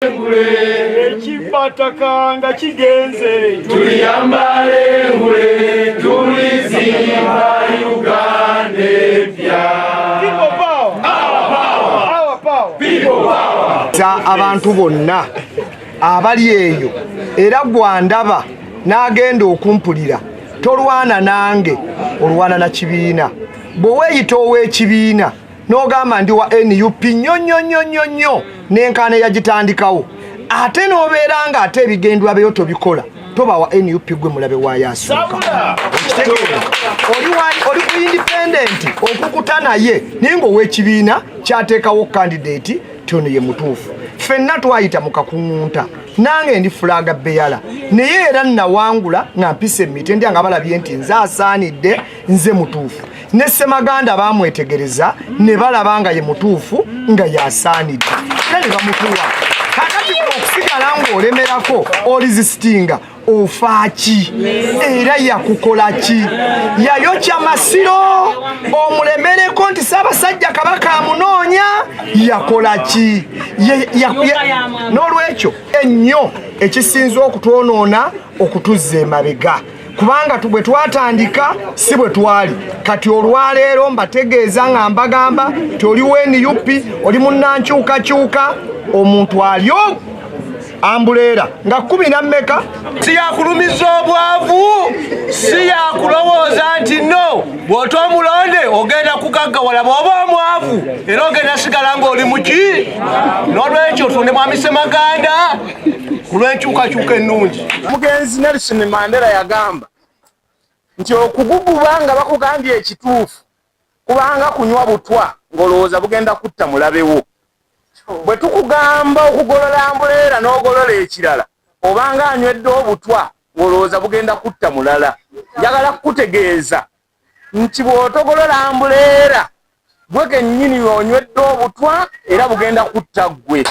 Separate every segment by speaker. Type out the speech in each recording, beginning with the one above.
Speaker 1: engule.
Speaker 2: Ekibataka nga kigenze.
Speaker 1: Tuliyambala engule, tulizimba Uganda empya.
Speaker 2: People power.
Speaker 1: Our power.
Speaker 2: Our power.
Speaker 1: People power.
Speaker 3: Za abantu bonna abali eyo, era gwandaba n'agenda okumpulira, tolwana nange, olwana na kibiina. Bwe weeyita ow'ekibiina n'ogamba ndi wa NUP nnyo nnyo nnyo nnyo nnyo n'enkaana eyagitandikawo, ate n'obeera nga ate ebigendwa byeyo tobikola, toba wa NUP, gwe mulabe waayo asooka. Okitegeera? Oli ku independent okukuta naye, naye ng'ow'ekibiina kyateekawo candidate ti ono ye mutuufu. Ffenna twayita mu kakuŋŋunta, nange ndi flag bearer, naye era nawangula nga mpisa emiti ndya nga balabye nti nze asaanidde, nze mutuufu. Ne Ssemaganda bamwetegereza ne balaba nga ye mutuufu, nga yasaanidde, era ne bamutuwa. Kakati okusigala ng'olemerako oresistinga, ofaaki? Era yakukola ki? Yayokya Masiro, omulemereko nti Ssaabasajja Kabaka amunoonya, yakola ki? N'olwekyo ennyo ekisinza okutwonoona, okutuzza emabega, kubanga bwe twatandika si bwe twali kati. Olwaleero mbategeeza nga mbagamba nti oli wa NUP, oli munnankyukakyuka, omuntu ali ambuleera nga kumi na mmeka?
Speaker 4: Si yakulumiza obwavu, si yakulowooza nti no bw'ota omulonde ogenda kugaggawala. Bw'oba omwavu era ogenda sigala ng'oli muki. N'olwekyo tunde Mwami Semaganda ku lw'enkyukakyuka ennungi.
Speaker 5: Omugenzi Nelson Mandela yagamba nti okuguguba nga bakugambye ekituufu kubanga kunywa butwa ng'olowooza bugenda kutta mulabewo. Bwe tukugamba okugolola ambuleera n'ogolola ekirala, obanga anywedde obutwa ng'olowooza bugenda kutta mulala. Njagala kukutegeeza nti bw'otogolola ambuleera, gwe kennyini onywedde obutwa era bugenda kutta ggwe.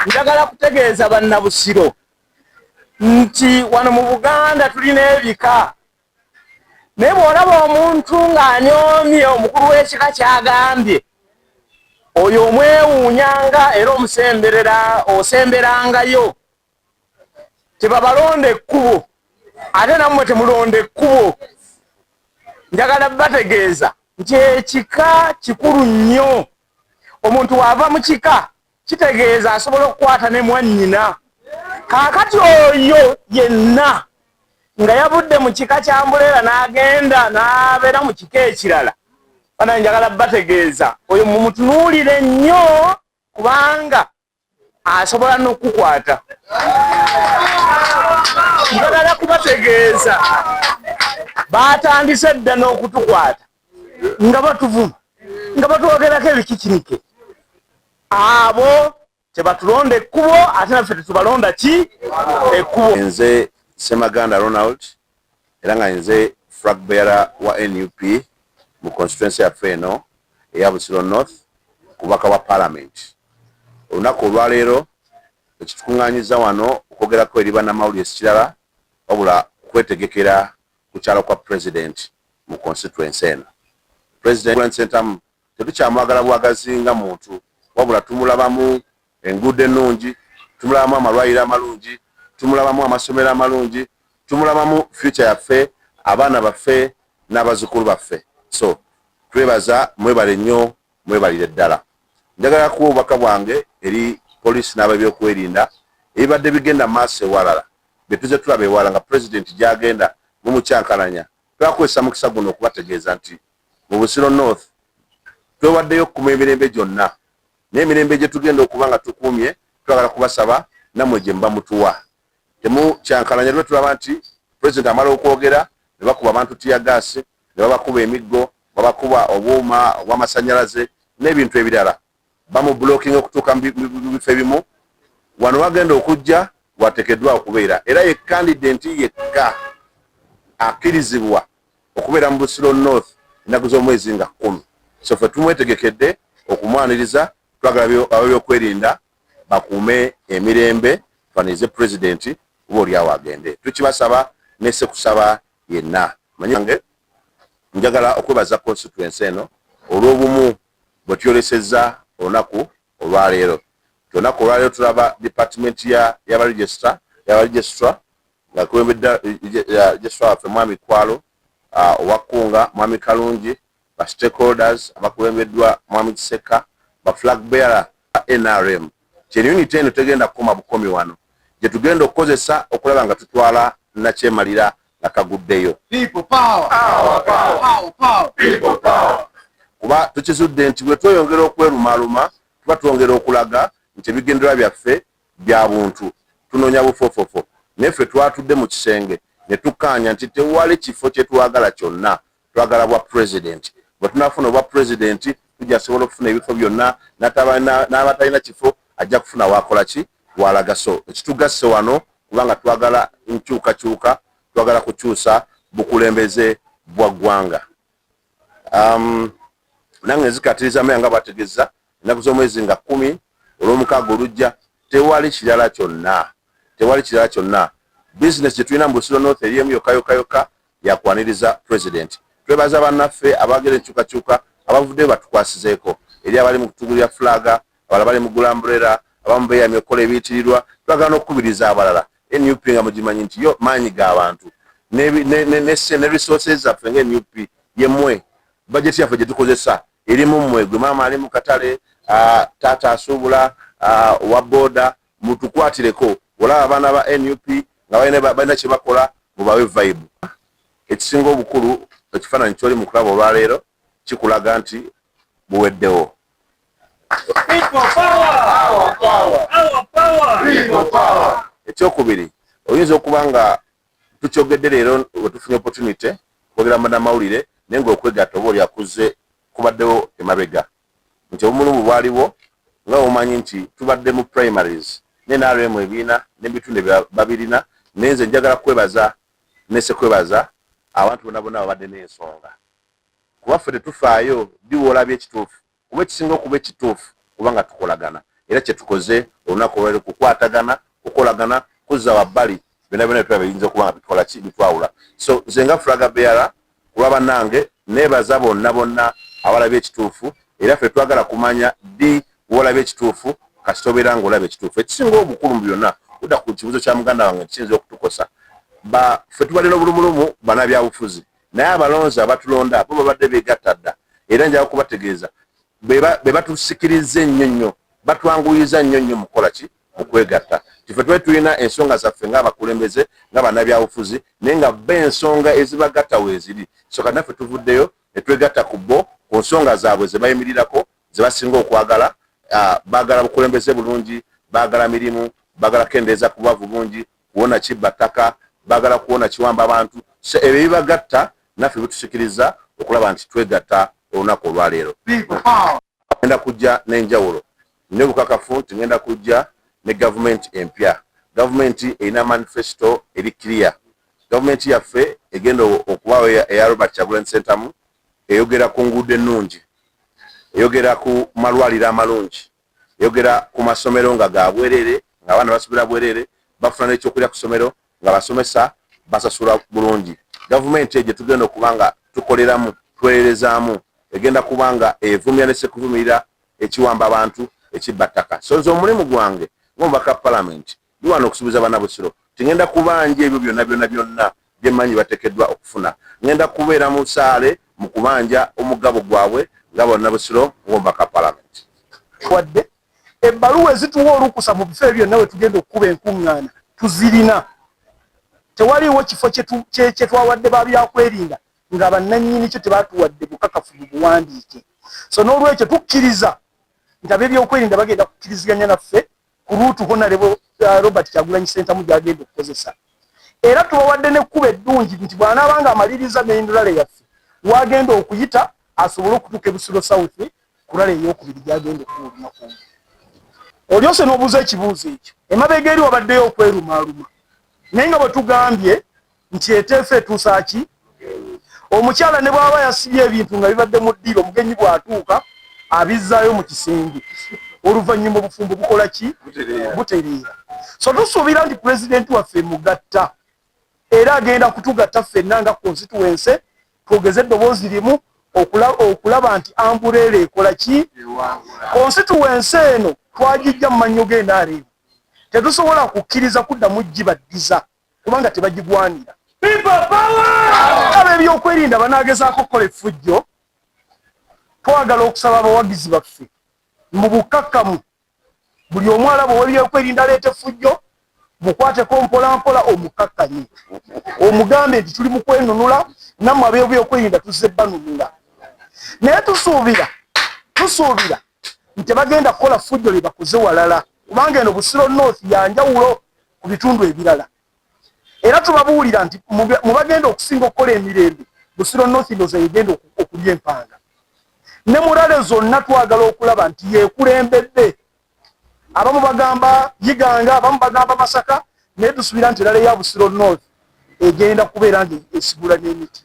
Speaker 5: Njagala kutegeeza Bannabusiro nti wano mu Buganda tulina ebika, naye bw'olaba omuntu ng'anyoomye omukulu w'ekika kyagambye, oyo omwewuunyanga era omusemberera, osemberangayo. Tebabalonda ekkubo, ate nammwe temulonda ekkubo. Njagala bategeeza nti ekika kikulu nnyo. Omuntu waava mu kika kitegeeza asobola okukwata ne mwannyina. Kaakati oyo yenna nga yavudde mu kika kya mbuleera n'agenda n'abeera mu kika ekirala, bana njagala bategeeza oyo mumutunuulire nnyo, kubanga asobola n'okukwata. Njagala kubategeeza batandise dda n'okutukwata nga batuvuma, nga batwogerako ebikikinike. Abo tebatulonda ekkubo, ate naffe tetubalonda ki ekkubo.
Speaker 6: Nze Semaganda Ronald, era nga nze flag bearer wa NUP mu constituency yaffe eno eya Busiro North ku bubaka bwa Parliament. Olunaku olwaleero ekitukuŋŋaanyiza wano okwogerako eri bannamawulire si kirala wabula kwetegekera kukyalo kwa President mu constituency eno. President Sentamu tetukyamwagala bwagazi nga muntu, wabula tumulabamu enguudo ennungi, tumulabamu amalwaliro amalungi, tumulabamu amasomero amalungi, tumulabamu future yaffe, abaana baffe n'abazzukulu baffe. So twebaza, mwebale nnyo, mwebalire ddala. Njagala kuwa obubaka bwange eri poliisi n'abebyokwerinda. Ebibadde bigenda maaso ewalala, bye tuze tulaba ewala nga Pulezidenti gy'agenda mumukyankalanya, twakozesa mukisa guno okubategeeza nti mu Busiro North twewaddeyo okukuma emirembe gyonna, n'emirembe gye tugenda okuba nga tukuumye. Twagala kubasaba nammwe gye muba mutuwa temukyankalanya. Lwe tulaba nti Pulezidenti amala okwogera ne bakuba abantu tear gas, ne babakuba emiggo, babakuba obuuma obw'amasannyalaze n'ebintu ebirala, bamublockinga okutuuka mu bifo ebimu. Wano wagenda okujja wateekeddwa okubeera, era ye candidate yekka akkirizibwa okubeera mu Busiro North ennaku z'omwezi nga 10. So ffe tumwetegekedde okumwaniriza. Twagala ab'ebyokwerinda bakuume emirembe, twanirize Pulezidenti oba oliawo agende. Tukibasaba nese kusaba yenna manyi. Njagala okwebaza constituency eno olw'obumu bwe tuyolesezza. olunaku olwaleero. Olunaku olwaleero tulaba department ya y'abaregistra y'abaregistra nga kulembedde registrar waffe Mwami Kwalo, owakunga Mwami Kalungi, ba stakeholders abakulembeddwa Mwami Kiseka, ba flag bearer NRM. Kyeno unit eno tegenda kukoma bukomi wano, gye tugenda okukozesa okulaba nga tutwala nakyemalira nga kaguddeyo. Kuba tukizudde nti bwe tweyongera okwerumaaluma tuba twongera okulaga nti ebigendererwa byaffe bya buntu, tunoonya bufofofo. Naye ffe twatudde mu kisenge ne tukkaanya nti tewali kifo kye twagala kyonna, twagala bwa pulezidenti. Bwe tunaafuna obwa pulezidenti tujja sobola okufuna ebifo byonna, n'abatalina kifo ajja kufuna waakola ki walaga. So ekitugasse wano kubanga twagala nkyukakyuka, twagala kukyusa bukulembeze bwa ggwanga. Nange nzikatiriza meya nga bwategezza ennaku z'omwezi nga 10 olw'omukaaga olujja, tewali kirala kyonna, tewali kirala kyonna. Bizinesi gye tulina mu Busiro North eri emu yokka yokka yokka, yakwaniriza president. Twebaza bannaffe abaagala enkyukakyuka abavuddeyo batukwasizeeko, eri abali mu kutugulira fulaga, abalala bali mu gula umbrella, abamu beeyamye okukola ebiyitirirwa. Twagala n'okukubiriza abalala, NUP nga mugimanyi nti yo maanyi g'abantu ne resources zaffe nga NUP yemmwe. Bajeti yaffe gye tukozesa erimu mmwe, gwe maama ali mu katale, taata asuubula, owa booda, mutukwatireko. Olaba abaana ba NUP nga balina kye bakola, mubawe vibe. Ekisinga obukulu, ekifaananyi kyoli mu kulaba olwaleero kikulaga nti buweddewo. Ekyokubiri, oyinza okuba nga tukyogedde leero wetufunye opportunity kwogera bannamawulire, naye ngaokwegatta oba oli akuze kubaddewo emabega nti obumulumu bwaliwo. Nga omanyi nti tubadde mu primaries ne NRM ebiina n'ebitundu babirina, naye nze njagala kwebaza nese kwebaza abantu bonna bonna babadde n'ensonga, kuba ffe tetufaayo ddi woolabye ekituufu, kuba ekisinga okuba ekituufu kubanga tukolagana. Era kyetukoze olunaku olwaleero kukwatagana, kukolagana, kuzza wabbali byonna byonna bitwala biyinza okuba nga bitukola ki bitwawula. So nze nga flag bearer kulwa bannange neebaza bonna bonna abalabye ekituufu. Era ffe twagala kumanya ddi woolabye ekituufu, kasita obeera ng'olaba ekituufu. Ekisinga obukulu mu byonna, kudda ku kibuuzo kya muganda wange, kiyinza okutukosa ffe tubadde n'obulumulumu bannabyabufuzi, naye abalonzi abatulonda bo babadde beegatta dda. Era njagala kubategeeza be batusikiriza ennyo nnyo, batwanguyiza nnyo nnyo mukukola ki mu kwegatta. Tiffe tubadde tulina ensonga zaffe ng'abakulembeze nga bannabyabufuzi, naye nga bo ensonga ezibagatta weeziri. So kati naffe tuvuddeyo ne twegatta ku bo ku nsonga zaabwe ze bayimirirako, ze basinga okwagala. Baagala bukulembeze bulungi, baagala mirimu, baagala kukendeeza ku bwavu bungi, kuwona kibba ttaka, baagala kuwona kiwamba abantu. So ebyo bibagatta naffe bitusikiriza okulaba nti twegatta olunaku olwaleero. Ngenda kujja n'enjawulo n'obukakafu nti ngenda kujja ne gavumenti empya, gavumenti erina manifesto eri clear. Gavumenti yaffe egenda okubaawo eya Robert Kyagulanyi Ssentamu eyogera ku nguudo ennungi, eyogera ku malwaliro amalungi, eyogera ku masomero nga ga bwereere, ng'abaana basomera bwereere, bafuna n'ekyokulya ku ssomero, nga basomesa basasula bulungi. Gavumenti egyo tugenda okuba nga tukoleramu, tuweererezaamu, egenda kuba nga evumira ne sekuvumirira ekiwamba abantu, ekibba ttaka. So nze omulimu gwange ng'omubaka palamenti ndi wano okusuubiza bannabusiro tingenda kubanja ebyo byonna byonna byonna byemmanyi bateekeddwa okufuna. Ngenda kubeera mu saale mu kubanja omugabo gwabwe nga bannabusiro ng'omubaka palamenti.
Speaker 5: Wadde ebbaluwa ezituwa olukusa mu bifo ebyo byonna we tugenda okukuba enkuŋŋaana tuzirina, tewaliiwo kifo kye twawadde ba byakwerinda nga bannannyini kyo tebatuwadde bukakafu mu buwandiike. So n'olwekyo tukkiriza nti ab'ebyokwerinda bagenda kukkiriziganya naffe ku route Honorable Robert Kyagulanyi Ssentamu gy'agenda okukozesa. Era tubawadde n'ekkubo eddungi nti bw'anaaba ng'amaliriza main rally yaffe, w'agenda okuyita asobole okutuuka e Busiro South ku rally ey'okubiri gy'agenda okuba olunaku olwo. Olyose n'obuuza ekibuuzo ekyo, emabega eri wabaddeyo okwerumaaluma, naye nga bwe tugambye nti eteefa etuusa ki omukyala ne bw'aba yasibye ebintu nga bibadde mu ddiiro, omugenyi bw'atuuka abizzaayo mu kisenge, oluvannyuma obufumbo bukola ki? Butereera. So tusuubira nti pulezidenti waffe mugatta, era agenda kutugatta ffenna nga constituency twogeze eddoboozi limu. Okulaba nti umbrella ekola ki? Constituency eno twagijja mu mannyo g'NRM, tetusobola kukkiriza kuddamu gibaddiza kubanga tebagigwanira. Ab'ebyokwerinda banaagezaako okukola effujjo, twagala okusaba abawagizi baffe mu bukkakkamu, buli omu alaba ow'ebyokwerinda aleeta effujjo, mukwateko mpolampola, omukkakkanye, omugambe nti tuli mu kwenunula, nammwe ab'ebyokwerinda tuzze banunula. Naye tusuubira nti tebagenda kukola ffujjo lye bakoze walala, kubanga eno Busiro North yanjawulo ku bitundu ebirala. Era tubabuulira nti mu bagenda okusinga okukola emirembe, Busiro North ndowooza yegenda okulya empanga. Ne murale zonna twagala okulaba nti yeekulembedde. Abamu bagamba Iganga, abamu bagamba Masaka, naye tusuubira nti rally ya Busiro North egenda kubeera nga esigula n'emiti.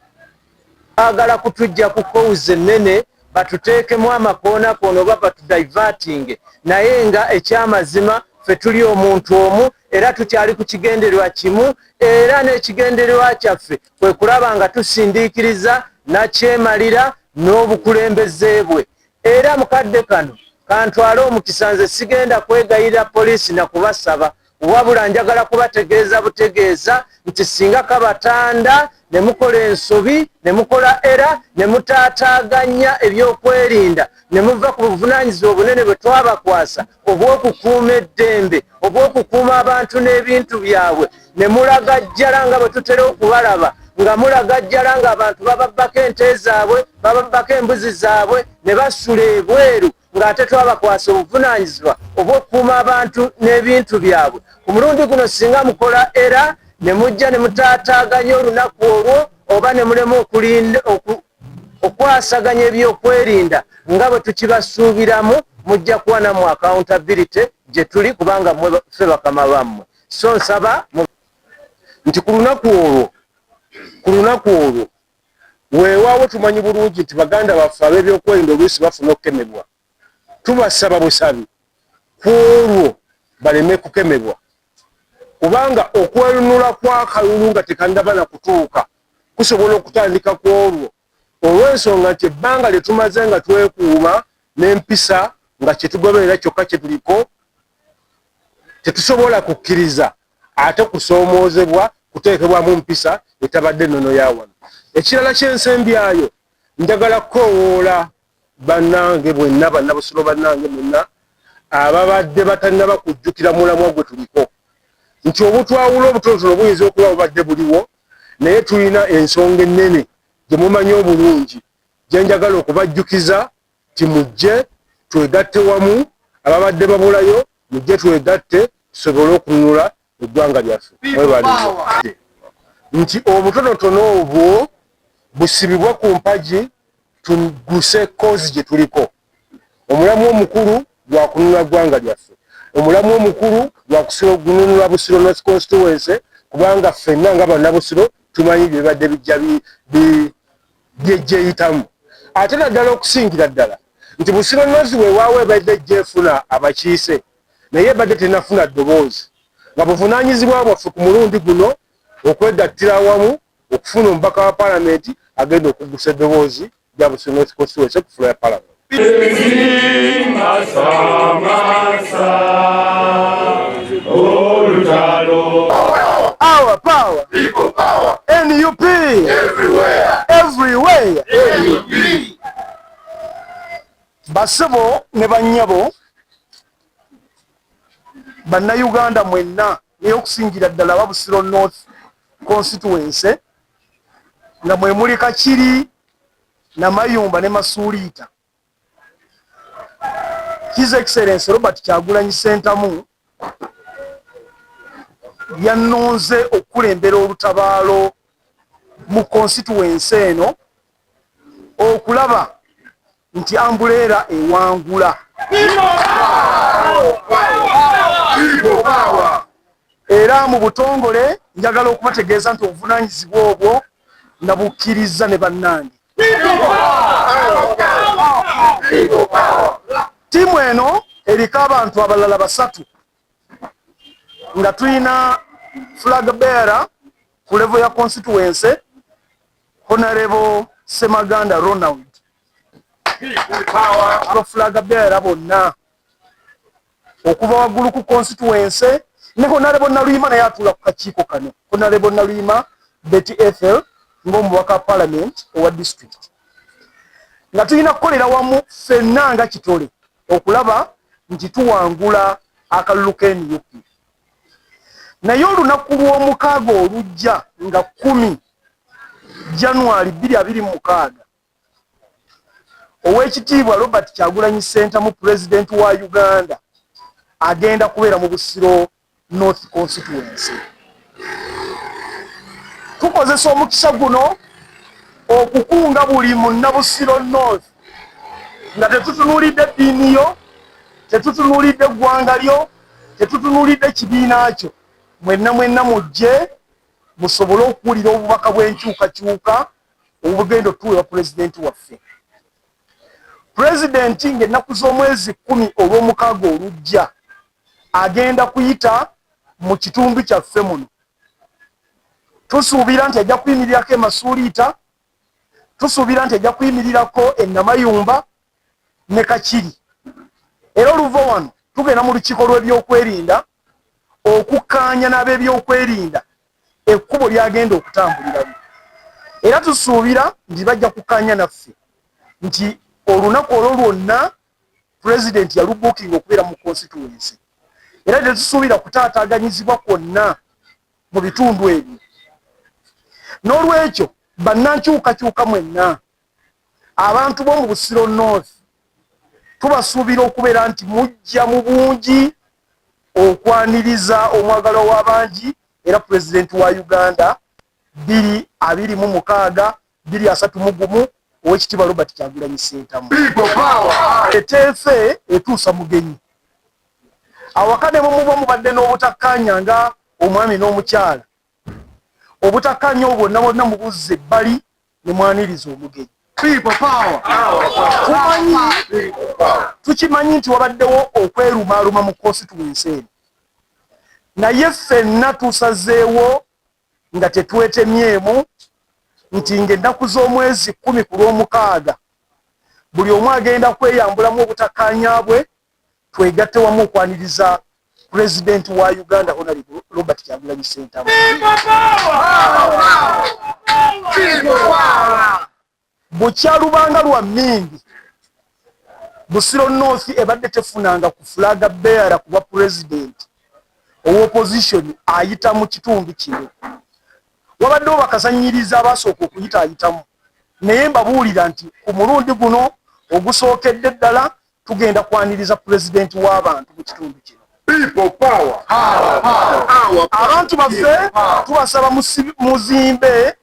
Speaker 7: Baagala kutujja ku cause ennene, batuteekemu amakoona koona oba batudiverting, naye nga ekyamazima ffe tuli omuntu omu era tukyali ku kigendererwa kimu, era n'ekigendererwa kyaffe kwe kulaba nga tusindiikiriza nakyemalira n'obukulembeze bwe. Era mukadde kano kantwale omukisa, nze sigenda kwegayirira poliisi na kubasaba, wabula njagala kubategeeza butegeeza nti singa kabatanda ne mukola ensobi, ne mukola era ne mutaataaganya ebyokwerinda, ne muva ku buvunaanyizibwa obunene bwe twabakwasa obw'okukuuma eddembe, obw'okukuuma abantu n'ebintu byabwe, ne mulagajjala nga bwe tutera okubalaba nga mulagajjala ng'abantu bababbako ente zaabwe, bababbako embuzi zaabwe, ne basula ebweru, ng'ate twabakwasa obuvunaanyizibwa obw'okukuuma abantu n'ebintu byabwe. Ku mulundi guno singa mukola era ne mujja ne mutaataaganya olunaku olwo, oba ne mulema okwasaganya ebyokwerinda nga bwe tukibasuubiramu, mujja kuwa nammwe accountability gye tuli, kubanga mmwe ffe bakama bammwe. So nsaba
Speaker 8: nti ku lunaku olwo weewaawo tumanyi bulungi nti baganda baffe ab'ebyokwerinda oluusi bafuna okukemebwa. Tubasaba busabi ku olwo baleme kukemebwa, kubanga okwenunula kw'akalulu nga tekannaba na kutuuka kusobola okutandika ku olwo, olw'ensonga nti ebbanga lye tumaze nga twekuuma n'empisa nga kyetugoberera kyokka kye tuliko, tetusobola kukkiriza ate kusoomoozebwa kuteekebwamu mpisa etabadde nnono ya wano. Ekirala ky'ensembyayo, njagala kukoowoola bannange bwenna, bannabusiro bannange mwenna ababadde batannaba kujjukira mulamwa gwe tuliko, nti obutwawula obutonotono buyinza okuba bubadde buliwo, naye tulina ensonga ennene gye mumanyi obulungi gye njagala okubajjukiza ti mujje twegatte wamu. Ababadde babulayo, mujje twegatte tusobole okununula eggwanga lyaffe. Mwebalize nti obutonotono obwo busibibwe ku mpagi, tuguse cause gye tuliko. Omulamu omukulu gwa kununula ggwanga lyaffe, omulamu omukulu gwa gununula Busiro North constituency, kubanga ffenna nga bannabusiro tumanyi byebadde bijja byejjeyitamu, ate naddala okusingira ddala nti Busiro North weewaawo ebadde ejja efuna abakiise, naye ebadde tenafuna ddoboozi, nga buvunaanyizibwa bwaffe ku mulundi guno okwegattira awamu okufuna omubaka wa paalamenti agenda okuggusa eddoboozi lya Busiro North constituency ku floor ya paalamenti.
Speaker 1: Masamasa olutalo.
Speaker 5: Our power.
Speaker 1: People power.
Speaker 5: NUP.
Speaker 1: Everywhere.
Speaker 5: Everywhere.
Speaker 1: NUP.
Speaker 5: Basebo ne bannyabo, Bannayuganda mwenna, naye okusingira ddala aba Busiro North constituency, nga mwe muli Kakiri, Namayumba ne Masuuliita, His Excellence Robert Kyagulanyi Ssentamu yannonze okukulembera olutabaalo mu constituency eno okulaba nti umbrella ewangula.
Speaker 1: People power.
Speaker 5: Era mu butongole njagala okubategeeza nti obuvunaanyizibwa obwo nabukkiriza ne bannange.
Speaker 1: People power.
Speaker 5: Ttiimu eno eriko abantu abalala basatu, nga tulina flag bearer ku level ya constituency, Honorable Semaganda Ronald. Aba flag bearer bonna okuva waggulu ku constituency ne Honorable Naluyima naye atuula ku kakiiko kano. Honorable Naluyima Betty Ethel ng'omubaka wa parliament owa district, nga tulina kukolera wamu ffenna nga kitole okulaba nti tuwangula akalulu ka NUP. Naye olunaku lw'omukaaga olujja nga 10 January 2026, Oweekitiibwa Robert Kyagulanyi Ssentamu, pulezidenti wa Uganda, agenda kubeera mu Busiro North constituency. Tukozesa omukisa guno okukunga buli munnabusiro North nga tetutunuulidde ddiini yo, tetutunuulidde ggwanga lyo, tetutunuulidde kibiina kyo, mwenna mwenna mujje musobole okuwulira obubaka bw'enkyukakyuka obugenda otuweebwa pulezidenti waffe. Pulezidenti ng'ennaku z'omwezi 10 olw'omukaaga olujja agenda kuyita mu kitundu kyaffe muno. Tusuubira nti ajja kuyimirirako e Masuuliita, tusuubira nti ajja kuyimirirako e Namayumba ne Kakiri. Era oluva wano tugenda mu lukiiko lw'ebyokwerinda okukkaanya n'ab'ebyokwerinda ekkubo ly'agenda okutambuliramu. Era tusuubira nti bajja kukkaanya naffe nti olunaku olwo lwonna pulezidenti yalubuukinga okubeera mu constituency, era tetusuubira kutaataaganyizibwa kwonna mu bitundu ebyo. N'olwekyo bannankyukakyuka mwenna abantu b'omu Busiro North tubasuubira okubeera nti mujja mu bungi okwaniriza omwagalwa w'abangi era pulezidenti wa Uganda 2026 2031, Oweekitiibwa Robert Kyagulanyi Ssentamu. Eteefe etuusa mugenyi awaka ne bwe muba mubadde n'obutakkaanya nga omwami n'omukyala, obutakkaanya obwo bwonna bwonna mubuzza ebbali ne mwaniriza omugenyi. Tumanyi, tukimanyi nti wabaddewo okwerumaaluma mu constituency eno, naye ffenna tusazeewo nga tetwetemyemu nti ng'ennaku z'omwezi 10 ku lw'omukaaga buli omu agenda kweyambulamu obutakkaanya bwe, twegatte wamu okwaniriza pulezidenti wa Uganda Honorable Robert Kyagulanyi Ssentamu. Bukya lubanga lwa mmindi, Busiro North ebadde tefunanga ku flag bearer kuba pulezidenti owa opposition ayita mu kitundu kino. Wabaddewo bakazannyiriza abasooka okuyita ayitamu, naye mbabuulira nti ku mulundi guno ogusookedde ddala tugenda kwaniriza pulezidenti w'abantu mu kitundu kino. Abantu baffe tubasaba muzimbe,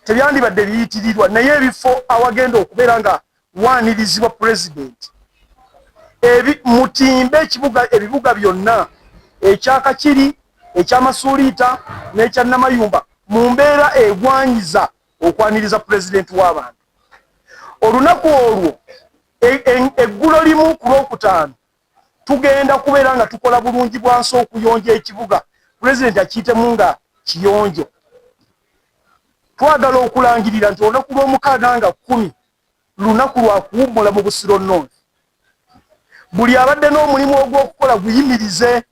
Speaker 5: tebyandibadde biyitirirwa, naye ebifo awagenda okubeera nga wanirizibwa pulezidenti mutimbe ekibuga, ebibuga byonna, ekya Kakiri, ekyamasuuliita n'ekya Namayumba, mu mbeera egwanyiza okwaniriza pulezidenti w'abantu. Olunaku olwo eggulo limu ku Lwokutaano tugenda kubeera nga tukola bulungi bwansi okuyonja ekibuga, pulezidenti akiyitemu nga kiyonjo. Twagala okulangirira nti olunaku lw'omukaaga nga 10 lunaku lwa kuwummula mu Busiro North. Buli abadde n'omulimu ogw'okukola guyimirize,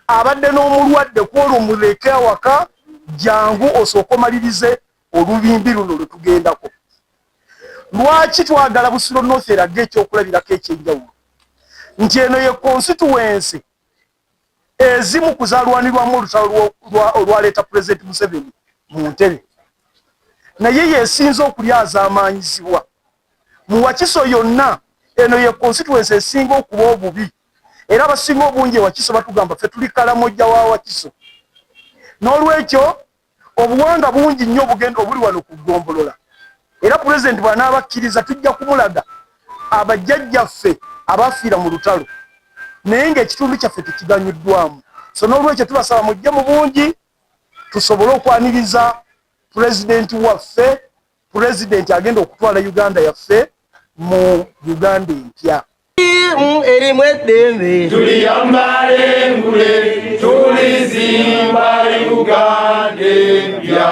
Speaker 5: abadde n'omulwadde kwolwo muleke awaka, jangu osooke omalirize olubimbi luno lwe tugendako. Lwaki twagala Busiro North erage ekyokulabirako ekyenjawulo nti eno ye constituency ezimu kuzalwanirwamu olutalo olwaleeta Pulezidenti Museveni mu ntebe, naye yesinze okulyazaamaanyizibwa mu Wakiso yonna. Eno ye constituency esinga okuba obubi, era abasinga obungi e Wakiso batugamba ffe tuli Kalamojja wa Wakiso. N'olwekyo obuwanga bungi nnyo obugenda obuli wano ku ggombolola, era pulezidenti bw'anaabakkiriza tujja kumulaga abajjajjaffe abafiira mu lutalo naye ng'ekitundu kyaffe tekiganyuddwamu. So n'olwekyo tubasaba mujje mu bungi tusobole okwaniriza pulezidenti waffe, pulezidenti agenda okutwala Uganda yaffe mu Uganda empya.
Speaker 9: Erimu eddembe,
Speaker 2: tuliyambala engule, tulizimba Uganda empya.